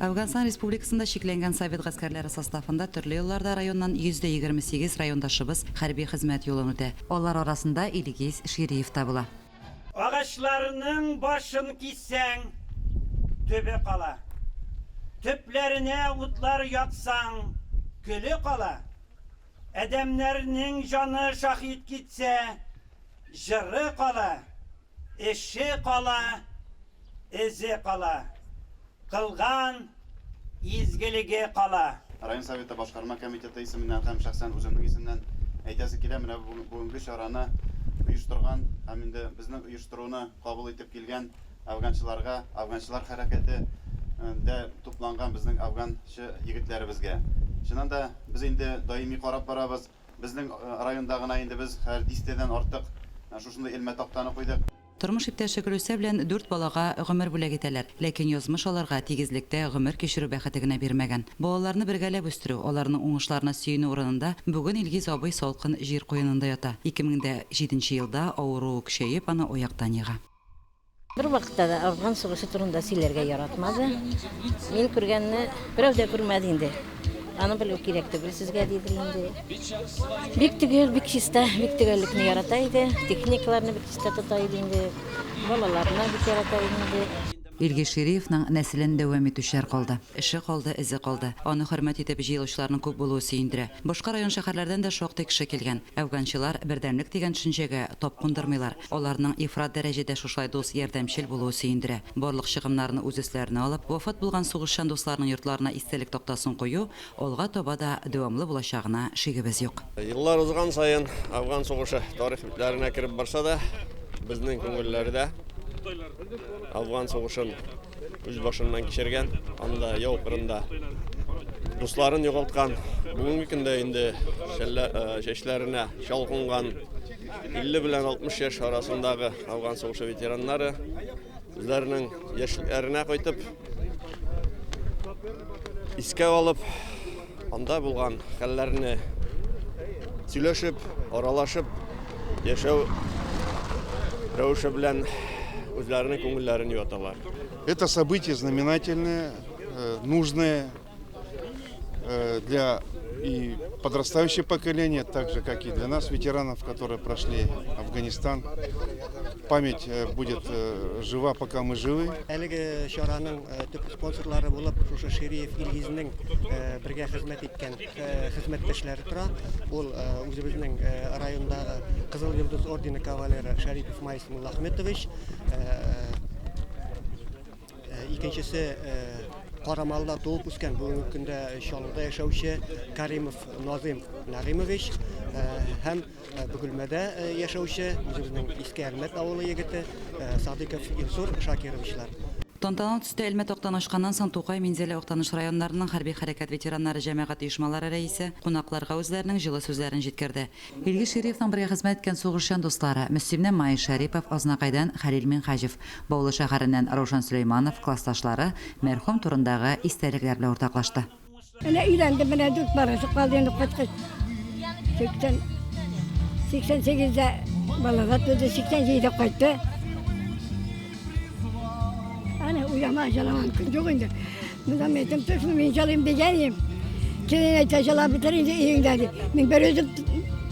Әфганстан Республикасында чикләнгән совет гаскәрләре составында төрле елларда районнан 128 райондашыбыз хәрби хезмәт юлын үтә. Алар арасында Илгиз Шириев та була. Агачларның башын киссәң, төбе кала. Төпләренә утлар яксаң, көле кала. Адәмнәрнең җаны шаһит китсә, җыры кала. Эше кала, эзе кала. Кылган изгелеге кала. Район Советы башкарма комитеты исеменнән һәм шәхсән үземнең исемнән әйтәсе килә, менә бүгенге чараны оештырган һәм инде безнең оештыруны кабул итеп килгән әфганчыларга, әфганчылар хәрәкәте ндә тупланган безнең әфганчы егетләребезгә. Чыннан да, без инде даими карап барабыз. Безнең районда гына инде без хәзер дистәдән артык шушындый элмә тактаны куйдык. Тормыш иптәше Гөлүсә белән дүрт балага гомер бүләк итәләр. Ләкин язмыш аларга тигезлектә гомер кичерү бәхете генә бирмәгән. Балаларны бергәләп үстерү, аларның уңышларына сөенү урынында бүген Илгиз абый салкын җир куенында ята. 2007 нче елда авыруы көчәеп, аны аяктан ега. Бервакытта да Афган сугышы турында сөйләргә яратмады. Мин күргәнне берәү дә күрмәде инде. Аны белү кирәк түгел сезгә, диде инде. Бик төгәл, бик чиста, бик төгәллекне ярата иде. Техникаларны бик чиста тота иде инде. Балаларны бик ярата иде инде. Илгиз Шириевның нәселен дәвам итүчеләр калды. Эше калды, эзе калды. Аны хөрмәт итеп җыелучыларның күп булуы сөендерә. Башка район-шәһәрләрдән дә шактый кеше килгән. Әфганчылар бердәмлек дигән төшенчәгә тап кундырмыйлар. Аларның ифрат дәрәҗәдә шушылай дус, ярдәмчел булуы сөендерә. Барлык чыгымнарны үз өсләренә алып, вафат булган сугышчан дусларының йортларына истәлек тактасын кую алга таба да дәвамлы булачагына шигебез юк. Еллар узган саен Әфган сугышы тарих битләренә кереп барса да, безнең күңелләрдә Әфган сугышын үз башыннан кичергән, анда яу кырында дусларын югалткан, бүгенге көндә инде чәчләренә чал кунган 50 белән 60 яшь арасындагы Афган сугышы ветераннары үзләренең яшьлекләренә кайтып, искә алып, анда булган хәлләрне сөйләшеп, аралашып яшәү рәвеше белән үзләренең күңелләрен юаталар. Это событие знаменательное, нужное для и подрастающее поколение, так же, как и для нас, ветеранов, которые прошли Афганистан. Память будет жива, пока мы живы. Әлеге чараның төп спонсорлары булып шушы Шириев Илгизнең бергә хезмәт иткән хезмәттәшләре тора. Ул үзебезнең райондагы Кызыл Йолдыз ордены кавалеры Шәрипов Майс Муллахметович, Икенчесе Карамалыда туып үскән, бүгенге көндә Чаллыда яшәүче Каримов Назыйм Нәгыймович һәм Бөгелмәдә яшәүче үзебезнең Иске Әлмәт авылы егете Садыйков Илсур Шакировичлар. Тантаналы төстә элмә тактаны ачканнан соң Тукай, Минзәлә, Актаныш районнарының хәрби хәрәкәт ветераннары җәмәгать оешмалары рәисе кунакларга үзләренең җылы сүзләрен җиткерде. Илгиз Шириевның бергә хезмәт иткән сугышчан дуслары, Мөслимнән Маис Шәрипов, Азнакайдан Хәлил Минһаҗев, Баулы шәһәреннән Раушан Сөләйманов, классташлары мәрхүм турындагы истәлекләр белән уртаклашты. Менә өйләндем, менә дүрт баласы калды инде кайткач. 80 88-дә балалар туды, 87-дә кайтты. Аны уйлама, җаламам көн юк инде. Монда мен әйтәм, төшме, мин җалыйм дигән идем. Килен әйтә, җалап бетер инде өеңдә ди. Мин бер үзем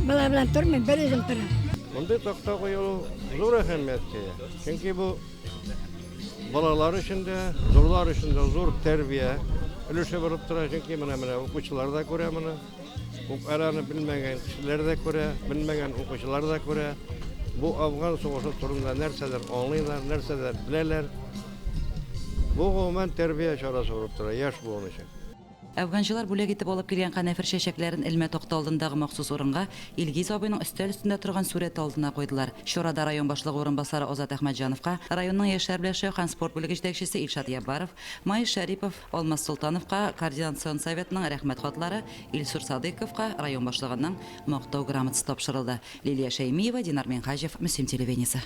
бала белән тормыйм, бер үзем торам. Мондый такта кую зур әһәмияткә ия. Чөнки бу балалар өчен дә, зурлар өчен дә зур тәрбия өлеше булып тора. Чөнки менә менә укучылар да күрә моны. Әле аны белмәгән кешеләр дә күрә, белмәгән укучылар да күрә. Бу Афган сугышы турында нәрсәдер аңлыйлар, нәрсәдер беләләр. Бу гомумән тәрбия чарасы булып тора яшь буын өчен. Әфганчылар бүләк итеп алып килгән канәфер чәчәкләрен элмә такта алдындагы махсус урынга, Илгиз абыйның өстәл өстендә торган сурәте алдына куйдылар. Чарада район башлыгы урынбасары Азат Әхмәтҗановка, районның яшьләр белән эшләү һәм спорт бүлеге җитәкчесе Илшат Яббаров, Маис Шәрипов, Алмаз Солтановка Координацион советның Рәхмәт хатлары, Илсур Садыйковка район башлыгының Мактау грамотасы тапшырылды. Лилия Шәймиева, Динар Минһаҗев, Мөслим телевидениесе.